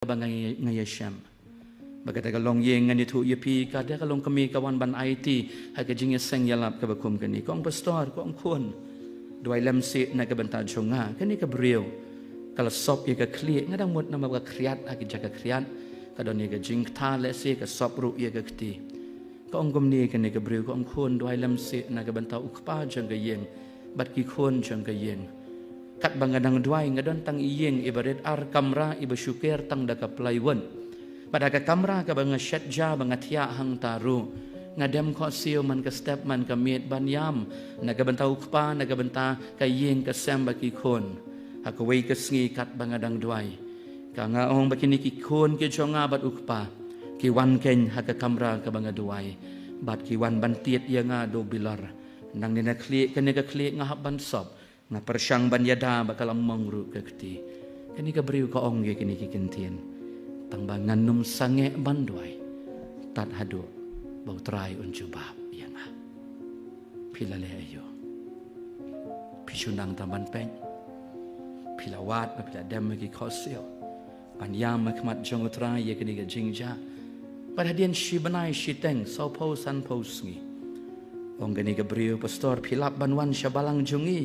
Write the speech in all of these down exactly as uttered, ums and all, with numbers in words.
kaba nga ïa, nga ïa shem. Ba kata ka longïing ngan ïathuh ïa phi, ka dei ka longkmie ka wan ban aiti ha ka jingïaseng ïalap kaba kum kane. Ka ong, Pastor, ka ong, khun, duwai lem seh na ka bynta jong nga. Kane ka briew ka la sop ïa ka khlieh, nga dang mut namar ka khriat ha ka jaka khriat, ka don ïa ka jingktah lehse, ka sop ruh ïa ka kti. Ka ong kumne kane ka briew, ka ong, khun, duwai lem seh na ka bynta u kpa jong ka ïing bad ki khun jong ka ïing. Katba nga dang duwai, nga don tang i ïing iba rit ar kamra iba shu ker tang da ka plywood. Bad ha ka kamra kaba nga shet ja ba nga thiah hangta ruh, nga dem khohsiew man ka step man ka miet ban ïam na ka bynta u kpa, na ka bynta ka ïing ka sem bad ki khun. Ha kawei ka sngi katba nga dang duwai, ka nga ong ba kine ki khun ki jong nga bad u kpa ki wan keiñ ha ka kamra kaba nga duwai, bad ki wan ban tied ïa nga da u bilor. Nangne na khlieh, kane ka khlieh nga hap ban sop, nga pyrshang ban ïada bad ka la mong ruh ka kti. Kane ka briew ka ong ïa kine ki kyntien, tang ba ngan ym sangeh ban duwai tad haduh ba U Trai un jubab ïa nga. Phi la leh aïu? Phi shu nang tang ban peit? Phi la wad ba phi la dem ha ki khohsiew ban ïam ha khmat jong U Trai ïa kane ka jingjia? Bad hadien shi bnai shiteng, sawphew sanphew sngi, ong kane ka briew, Pastor, phi lap ban wan sha balang jong ngi?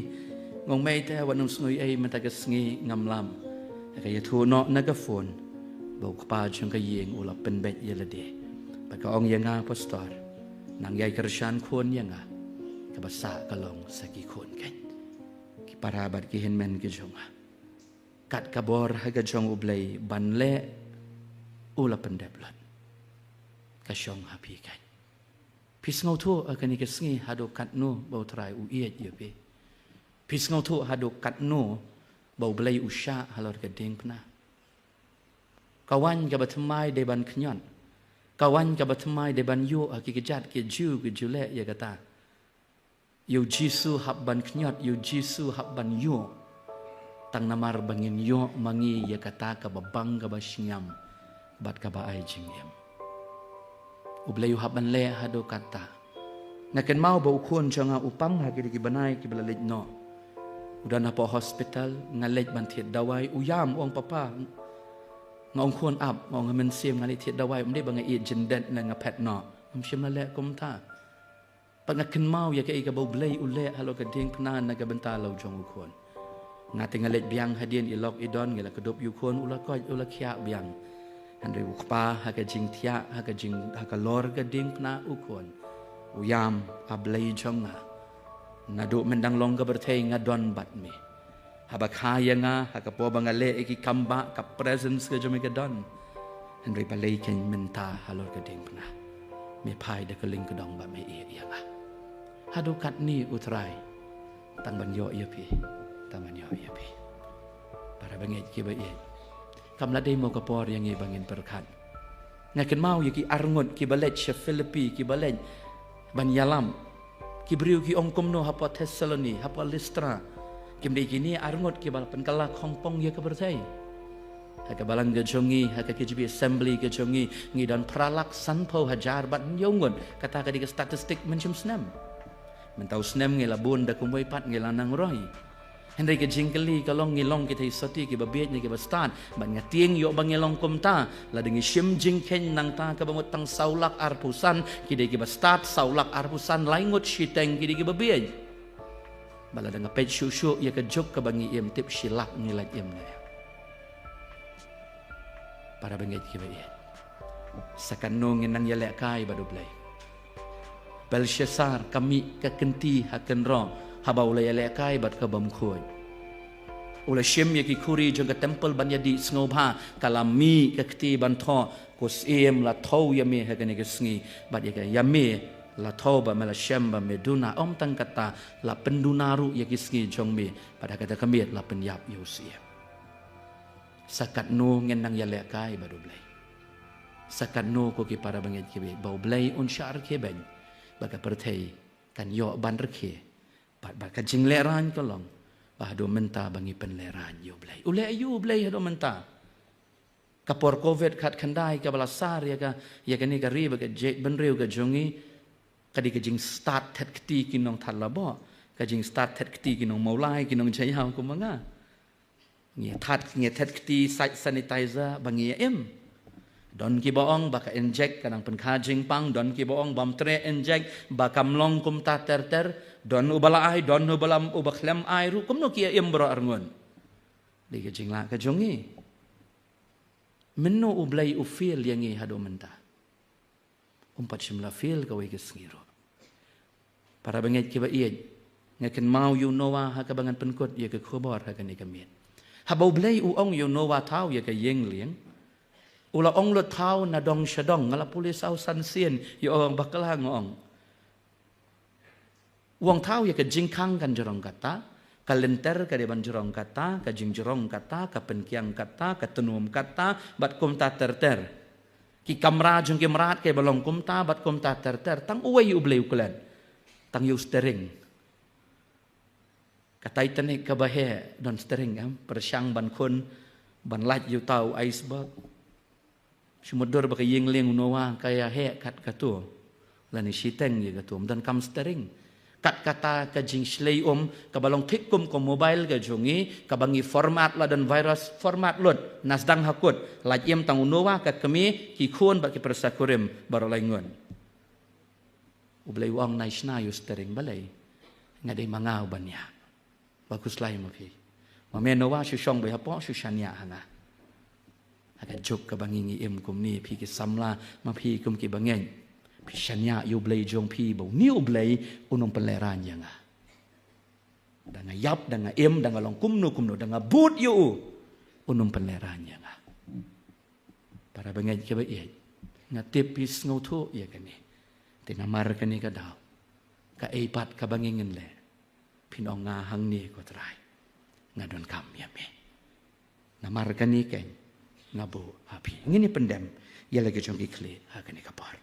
Nga ong, mei te, wat nym sngew ei, mynta ka sngi ngam lap. Ka ïathuh noh na ka phone ba u kpa jong ka ïing u la pynbeit ïa lade. Bad ka ong ïa nga, Pastor, nang ïai kyrshan khun ïa nga, kaba sah ka long sa ki khun keiñ. Ki para bad ki hynmen ki jong nga, kat ka bor ha ka jong U Blei ban leh, u la pyndep lut. Ka shong ha phi keiñ. Phi sngewthuh ha kane ka sngi haduh katno ba U Trai u ïeit ïa phi? Phi sngewthuh haduh katno ba U Blei u shah halor ka diengphna? Ka waiñ kaba thymmai dei ban khñiot. Ka waiñ kaba thymmai dei ban ïuh ha ki kjat ki ju, ki ju leh ïa kata. Ïa U Jisu hap ban khñiot, ïa U Jisu hap ban ïuh. Tang namar ba ngin ïoh ma ngi ïa kata kaba bang, kaba shngiam bad kaba ai jingim. U Blei u hap ban leh haduh katta. Nga kynmaw ba u khun jong nga u pang ha kine ki bnai kiba la leit noh. U don hapoh hospital, nga leit ban thied dawai, u ïam, u ong, Papa, nga ong, khun, ap, nga ong, ha mynsiem nga leit thied dawai, ym dei ba nga ïeit jyndet ne nga phet noh. Ngam shym la leh kumta. Bad nga kynmaw ïa kaei kaba U Blei u leh halor ka diengphna na ka bynta la u jong u khun. Nga te nga leit biang hadien, i lok i don, ngi la kdup ïa u khun, u la koit, u la khiah biang. Hynrei u kpa ha ka jingthiah, ha ka jing, ha ka lor ka diengphna u khun, u ïam, A Blei jong nga, naduh myndang long ka pyrthei nga don bad me. Haba kha ïa nga, ha ka por ba nga leh ïa ki kam bah, ka presence ka jong me ka don. Hynrei balei keiñ mynta halor ka diengphna me phai da ka lyngkdong ba me ïeh ïa nga? Haduh katne U Trai tang ban ïoh ïa phi, tang ban ïoh ïa phi. Para bangeit kiba ïeit, kam la dei mo ka por ïa ngi ba ngin pyrkhat? Nga kynmaw ïa ki arngut kiba leit sha Philippi, kiba leit ban ïalam. Ki briew ki ong kumno hapoh Thessaloni, hapoh Listra? Kim dei kine arngut kiba la pynkylla khongpong ïa ka pyrthei? Ha ka balang ka jong ngi, ha ka K J B assembly ka jong ngi, ngi don phra lak sanphew hajar bad hynñiew ngut. Kata ka dei ka statistic mynshem snem. Mynta u snem ngi la bun da kumwei pat, ngi la nang roi. Hynrei ka jingkylli ka long, ngi long kita ki sotti kiba bieit ne kiba stad? Bad nga tieng ïoh ba ngi long kumta. Lada ngi shim jingkheiñ, nangta kaba mut tang saw lak arphew san ki dei kiba stad, saw lak arphew san lai ngut shiteng ki dei kiba bieit. Bad lada nga peit shuh shuh ïa ka juk kaba ngi im, tip shi lak ngi lait im ne. Para bangeit kiba ïeit, sa katno ngin nang ïalehkai bad U Blei? Belshassar ka mih ka kynti ha kynroh haba u la ïalehkai bad ka bym khuid. U la shim ïa ki khuri jong ka temple ban ïadih sngewbha, ka la mih ka kti ban thoh, ko Syiem, la thew ïa me ha kane ka sngi, bad ïa ka, ïa me la thew ba me la shem ba me duna. Ym tang kata, la pynduna ruh ïa ki sngi jong me, bad ha kata ka miet la pynïap ïa u Syiem. Sa katno ngin nang ïalehkai bad U Blei? Sa katno, ko ki para bangeit kiba ïeit, ba U Blei un shah rkhie beiñ, ba ka pyrthei kan ïoh ban rkhie? Bad, bad ka jinglehrain ka long ba haduh mynta ba ngi pynlehrain ïa U Blei. U leh aïu U Blei haduh mynta? Ka por covid khatkhyndai kaba la sar ïa ka, ïa kane ka ri bad ka jaitbynriew ka jong ngi, ka dei ka jingstad thet kti ki nongthaw laboh, ka jingstad thet kti ki nongmawlai, ki nongjaïaw kum ma nga. Ngi that, ngi thet kti sait sanitizer ba ngi im. Don kiba ong ba ka injek ka nang pynkha jingpang, don kiba ong bam treh injek ba kam long kumta ter ter, don uba la ai, don uba lam, uba khlem ai ruh, kumno ki im baroh arngut. Dei ka jinglah ka jong ngi. Mynno U Blei u fail ïa ngi haduh mynta? Um pat shym la fail kawei ka sngi ruh. Para bangeit kiba ïeit, nga kynmaw ïa u Noah ha kaba ngan pynkut ïa ka khubor ha kane ka miet. Haba U Blei u ong ïa u Noah thaw ïa ka ïing lieng, u la ong lut thaw na dong sha dong, nga la pule saw san sien, ïa ong bakla nga ong. U ong thaw ïa ka jingkhang kan jrong kata, ka lynter ka dei ban jrong kata, ka jingjrong kata, ka pynkiang kata, ka tnum kata, bad kumta ter ter. Ki kamra jong ki mrad kiba long kumta, bad kumta ter ter. Tang uwei U Blei u klet. Tang ïa u steering. Ka Titanic kaba heh, don steering em, pyrshang ban khun, ban lait ïa uta u iceberg. Shu mutdur ba ka ïing lieng u Noah ka ïa heh kat katu. Lane shiteng ïa katu, ym don kam steering. Kat kata ka jingshlei um, kaba long thik kum ka mobile ka jong ngi, kaba ngi format la don virus, format lut, na sdang ha kut, lait im tang u Noah, ka kmie, ki khun bad ki pyrsa kurim baroh laingut. U Blei u ong nai shna ïa u steering balei? Nga dei ma nga uban ïa. Ba khuslai ma phi. Ma me Noah shu shong beit hapoh, shu shaniah ha nga. Ha ka juk kaba ngi ngi im kumne, phi ki samla, ma phi kum ki bangeit. Phi shaniah ïa U Blei jong phi ba une U Blei un ym pynlehraiñ ïa nga. Da nga ïap, da nga im, da nga long kumno kumno, da nga bud ïa u, un ym pynlehraiñ ïa nga. Para bangeit kiba ïeit, nga tip phi sngewthuh ïa kane. Te namar kane ka daw, kaei pat kaba ngi ngin leh, phin ong nga hangne ko Trai, nga donkam ïa me. Namar kane keiñ nga buh ha phi. Ngin ïa pyndem ïa la ka jong ki khlieh ha kane ka por.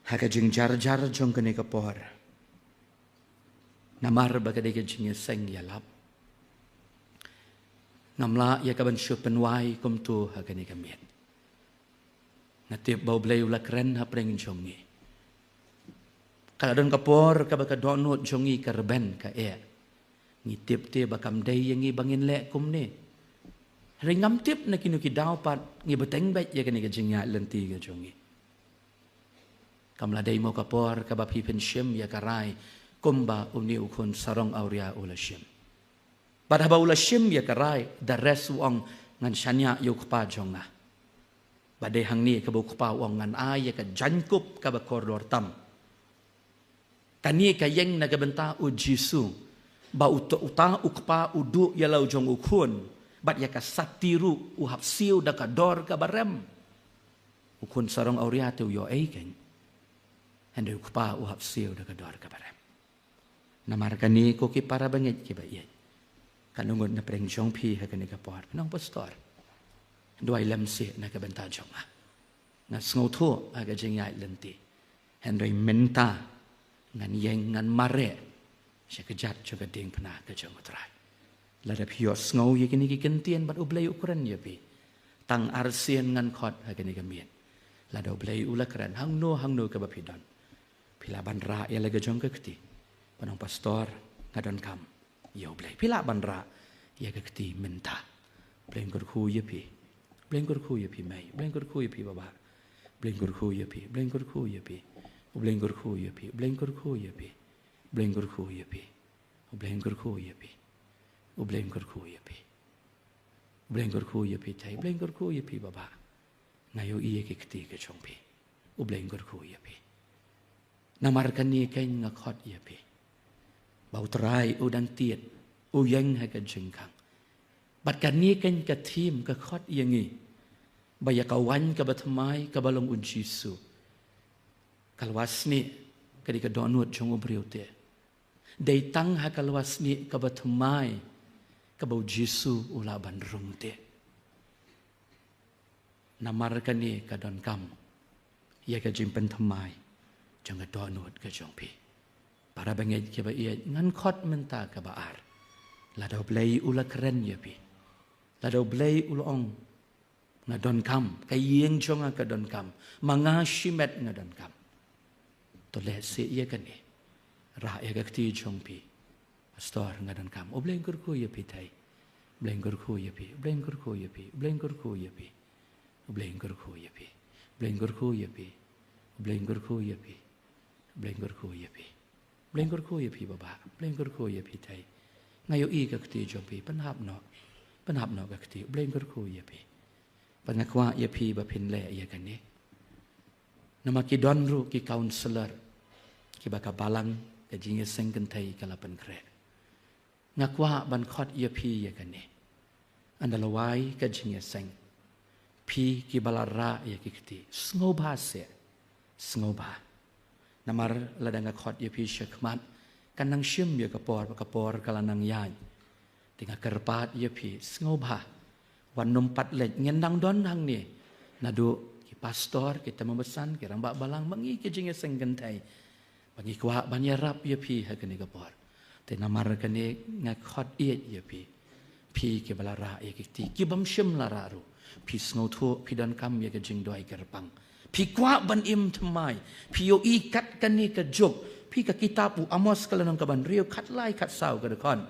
Ha ka jingjar jar jong kane ka por, namar ba ka dei ka jingïaseng ïalap, ngam lah ïa ka ban shu pynwai kumto ha kane ka miet. Nga tip ba U Blei u la kren hapdeng jong ngi. Ka la don ka por kaba ka dohnud jong ngi ka rben ka eh. Ngi tip te ba kam dei ïa ngi ba ngin leh kumne. Hynrei ngam tip na kino ki daw pat ngi bteng beit ïa kane ka jingïaid lynti ka jong ngi. Kam la dei mo ka por kaba phi pynshim ïa ka rai kumba une u khun sarong awria u la shim. Bad haba u la shim ïa ka rai, the rest u ong ngan shaniah ïa u kpa jong nga. Bad dei hangne kaba u kpa u ong ngan ai ïa ka jaiñkup kaba kordor tam. Kane ka ïeng na ka bynta U Jisu. Ba uta, uta u kpa u duh ïa la u jong u khun. Bad ïa ka sati ruh u hap siew da ka dor kaba rem. U khun sarong awria te u ïoh ei keiñ. Hynrei u kpa u hap siew da ka dor kaba rem. Namar kane ko ki para bangeit kiba ïeit, kan ong ngut na pdeng jong phi ha kane ka por, nong pastor, duwai lem seh na ka bynta jong nga. Nga sngewthuh ha ka jingïaid lynti. Hynrei mynta ngan ïeng ngan mareh sha ka jait jong ka diengphna ka jong U Trai. Lada phi ïohsngew ïa kine ki kyntien bad U Blei u kren ïa phi, tang arsien ngan khot ha kane ka miet. Lada U Blei u la kren hangno hangno kaba phi don, phi lah ban rah ïa la ka jong ka kti. Ban ong pastor, nga donkam ïa U Blei. Phi lah ban rah ïa ka kti mynta. U Blei un kyrkhu ïa phi. U Blei un kyrkhu ïa phi mei. U Blei un kyrkhu ïa phi baba. U Blei un kyrkhu ïa phi. U Blei un kyrkhu ïa phi. U Blei un kyrkhu ïa phi. U Blei un kyrkhu ïa phi. U Blei un kyrkhu ïa phi. U Blei un kyrkhu ïa phi. U Blei un kyrkhu ïa phi tei. U Blei un kyrkhu ïa phi baba. Nga ïohi ïa ki kti ka jong phi. U Blei un kyrkhu ïa phi. Namar kane keiñ nga khot ïa phi. Ba U Trai u dang tied, u ïeng ha ka jingkhang. Bad kane keiñ ka thim ka khot ïa ngi. Ba ïa ka waiñ kaba thymmai kaba long U Jisu. Ka lwasnieh ka dei ka dohnud jong u briew te. Dei tang ha ka lwasnieh kaba thymmai kaba U Jisu u lah ban rung te. Namar kane ka donkam ïa ka jingpynthymmai jong ka dohnud ka jong phi. Para bangeit kiba ïeit, ngan khot mynta kaba ar. Lada U Blei u la kren ïa phi, lada U Blei u la ong nga donkam, ka ïing jong nga ka donkam, ma nga shimet nga donkam, to leh seh ïa kane. Rah ïa ka kti jong phi. Pastor, nga donkam. U Blei un kyrkhu ïa phi thei. U Blei un kyrkhu ïa phi. U Blei un kyrkhu ïa phi. U Blei un kyrkhu ïa phi. U Blei un kyrkhu ïa phi. U Blei un kyrkhu ïa phi. U Blei un kyrkhu ïa phi. U Blei un kyrkhu ïa phi. U Blei un kyrkhu ïa phi baba. U Blei un kyrkhu ïa phi thei. Nga ïohi ka kti jong phi, pynhap noh. Pynhap noh ka kti. U Blei un kyrkhu ïa phi. Bad nga kwah ïa phi ba phin leh ïa kane. Namar ki don ruh ki counselor kiba ka balang ka jingïaseng kynthei ka la pynkhreh. Nga kwah ban khot ïa phi ïa kane. Ynda la wai ka jingïaseng, phi kiba la rah ïa ki kti, sngewbha seh. Sngewbha. Namar lada nga khot ïa phi shakhmat, kan nang shim ïa ka por, ka por ka la nang ïaid. Te nga kyrpad ïa phi, sngewbha. Wat nym pat leit, ngin nang don hangne. Naduh ki pastor, ki tymmen basan, ki rangbah balang, ma ngi ki jingïaseng kynthei. Ba ngi kwah ban ïarap ïa phi ha kane ka por. Te namar kane nga khot ïeit ïa phi. Phi kiba la rah ïa ki kti, kibym shym la rah ruh. Phi sngewthuh, phi donkam ïa ka jingduwai kyrpang. Phi kwah ban im thymmai. Phi ïohi kat kane ka juk. Phi, ka kitab u Amos ka lynnong kaba hynriew, khatlai khatsaw ka dkhot.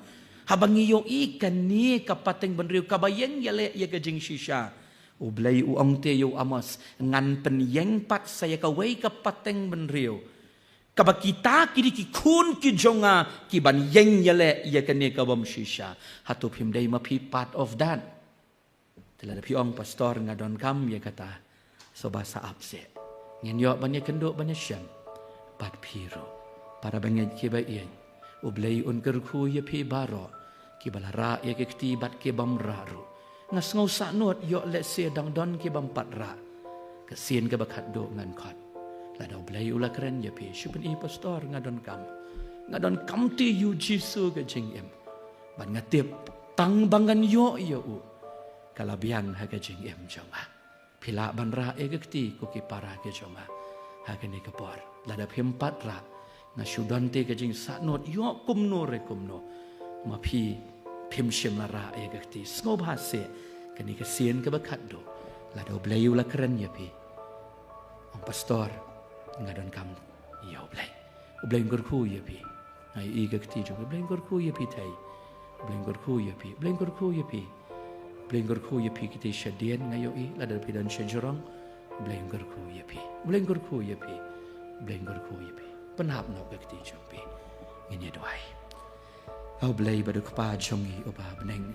Haba ngi ïohi kane ka pateng bynriew kaba ïeng ïaleh ïa ka jingshisha, U Blei u ong te ïa u Amos, ngan pynïeng pat sa ïa kawei ka pateng bynriew. Kaba kita ki dei ki khun ki jong nga kiban ïeng ïaleh ïa kane kabym shisha. Hato phim dei ma phi part of that? Te lada phi ong, Pastor, nga donkam ïa kata, sngewbha sa ap seh. Ngin ïoh ban ïakynduh ban ïashem bad phi ruh. Para bangeit kiba ïeit, U Blei un kyrkhu ïa phi baroh, kiba la rah ïa ki kti bad kibym rah ruh. Nga sngew sahnut ïoh lehse dang don kibym pat rah. Ka sien kaba khatduh ngan khot. Lada U Blei u la kren ïa phi, shu pyni, Pastor, nga donkam. Nga donkam te ïa u Jisu ka jingim. Bad nga tip, tang ba ngan ïoh ïa u, ka la biang ha ka jingim jong nga. Phi lah ban rah ïa ka kti, ko ki para ki jong nga, ha kane ka por. Lada phim pat rah, nga shu don te ka jingsahnut, ïoh kumno re kumno. Ma phi, phim shym la rah ïa ka kti, sngewbha seh, kane ka sien kaba khatduh. Lada U Blei u la kren ïa phi, ong, Pastor, nga donkam ïa U Blei. U Blei un kyrkhu ïa phi. Nga ïohi ka kti jong phi. U Blei un kyrkhu ïa phi thei. U Blei un kyrkhu ïa phi. U Blei un kyrkhu ïa phi. U Blei un kyrkhu ïa phi, kita shadien nga ïohi, lada phi don shajrong. U Blei un kyrkhu ïa phi. U Blei un kyrkhu ïa phi. U Blei un kyrkhu ïa phi. Pynhap noh ka kti jong phi. Ngin ïa duwai. A U Blei bad U Kpa jong ngi uba ha bneng,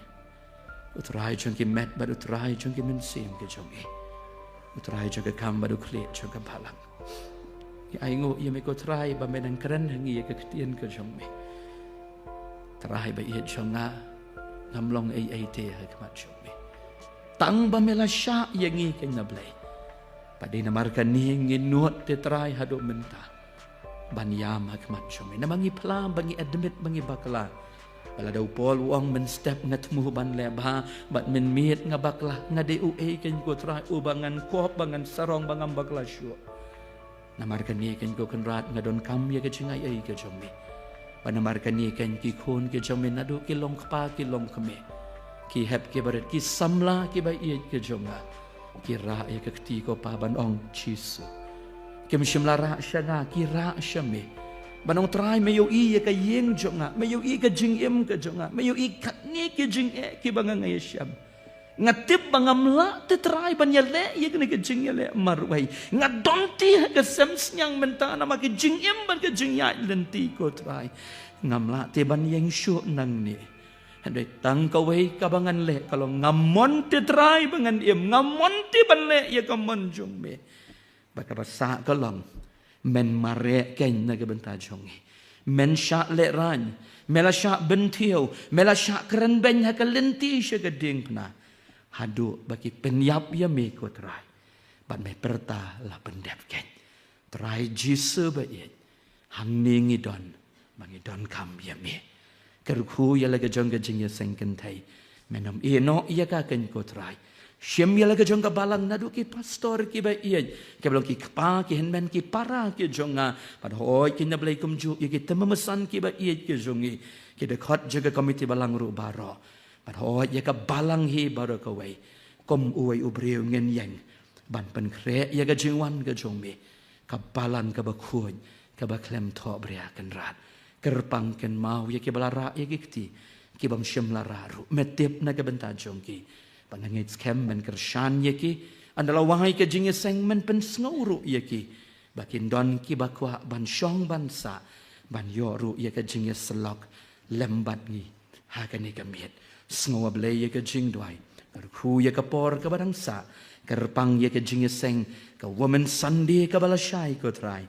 U Trai jong ki met bad U Trai jong ki mynsiem ki jong ngi, U Trai jong ka kam bad U Khlieh jong ka balang. Ngi ainguh ïa me ko Trai ba me dang kren ha ngi ïa ka ktien ka jong me. Trai ba ïeit jong nga, ngam long ei ei te ha khmat jong me. Tang ba me la shah ïa ngi, ko Blei. Bad dei namar kane ngi nud te Trai haduh mynta ban ïam ha khmat jong me. Namar ngi phla ba ngi admit ba ngi bakla. Ba lada u Paul u ong mynstep nga thmu ban leh bha, bad mynmiet nga bakla, nga dei uei kein ko Trai uba ngan kop, ba ngan sarong, ba ngam bakla shuh. Namar kane kein ko Kynrad nga donkam ïa ka jingai ei ka jong me. Bad namar kane kein ki khun ki jong me naduh ki long kpa ki long kmie, ki hep ki barit, ki samla kiba ïeit ki jong nga, ki rah ïa ka kti ko Pa ban ong Jisu. Kim shym la rah sha nga, ki rah sha me. Ban ong Trai me ïohi ïa ka ïing jong nga, me ïohi ka jingim ka jong nga, me ïohi katne ki jingeh kiba nga nga ïashem. Nga tip ba ngam lah te Trai ban ïaleh ïa kane ka jingïaleh marwei. Nga don te ha ka sem sniang mynta namar ka jingim bad ka jingïaid lynti ko Trai. Ngam lah te ban ïeng shuh nangne. Hynrei tang kawei kaba ngan leh ka long, ngam mon te Trai ba ngan im, ngam mon te ban leh ïa ka mon jong me. Bad kaba sah ka long, men mareh kein na ka bynta jong ngi. Men shah lehraiñ, me la shah bynthiew, me la shah kren beiñ ha ka lynti sha ka diengphna, haduh ba ki pynïap ïa me ko Trai. Bad me pyrta la pyndep kein. Trai Jisu ba ïeit, hangne ngi don ba ngi donkam ïa me. Kyrkhu ïa la ka jong ka jingïaseng kynthei. Men ym ïehnoh ïa ka kein ko Trai. Shim ïa la ka jong ka balang naduh ki pastor kiba ïeit, kiba long ki kpa, ki hynmen, ki para ki jong nga. Bad hooid kein A Blei kumjuh ïa ki tymmen basan kiba ïeit ki jong ngi, ki dkhot jong ka komiti balang ruh baroh. Bad hooid ïa ka balang hi baroh kawei, kum uwei u briew ngin ïeng ban pynkhreh ïa ka jingwan ka jong me, ka balang kaba khuid, kaba khlem thohbria Kynrad. Kyrpang kynmaw ïa kiba la rah ïa ki kti, ki bym shym la rah ruh. Me tip na ka bynta jong ki. Ba nga ngeit skhem men kyrshan ïa ki. Ynda la wai ka jingïaseng men pynsngew ruh ïa ki. Ba kin don kiba kwah ban shong ban sah, ban ïoh ruh ïa ka jingïasyllok lem bad ngi ha kane ka miet. Sngew, A Blei, ïa ka jingduwai. Kyrkhu ïa ka por kaba dang sah. Kyrpang ïa ka jingïaseng, ka Women's Sunday kaba lashai, ko Trai.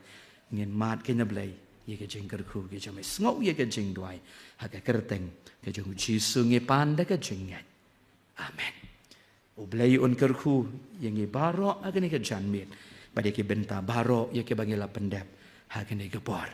Ngin mad, ko Blei, ïa ka jingkyrkhu ka jong me. Sngew ïa ka jingduwai. Ha ka kyrteng ka jong U Jisu ngi pan da ka jingngeit. Amen. U Blei un kyrkhu ïa ngi baroh ha kane ka janmiet bad ïa ki bynta baroh ïa kiba ngi la pyndep ha kane ka por.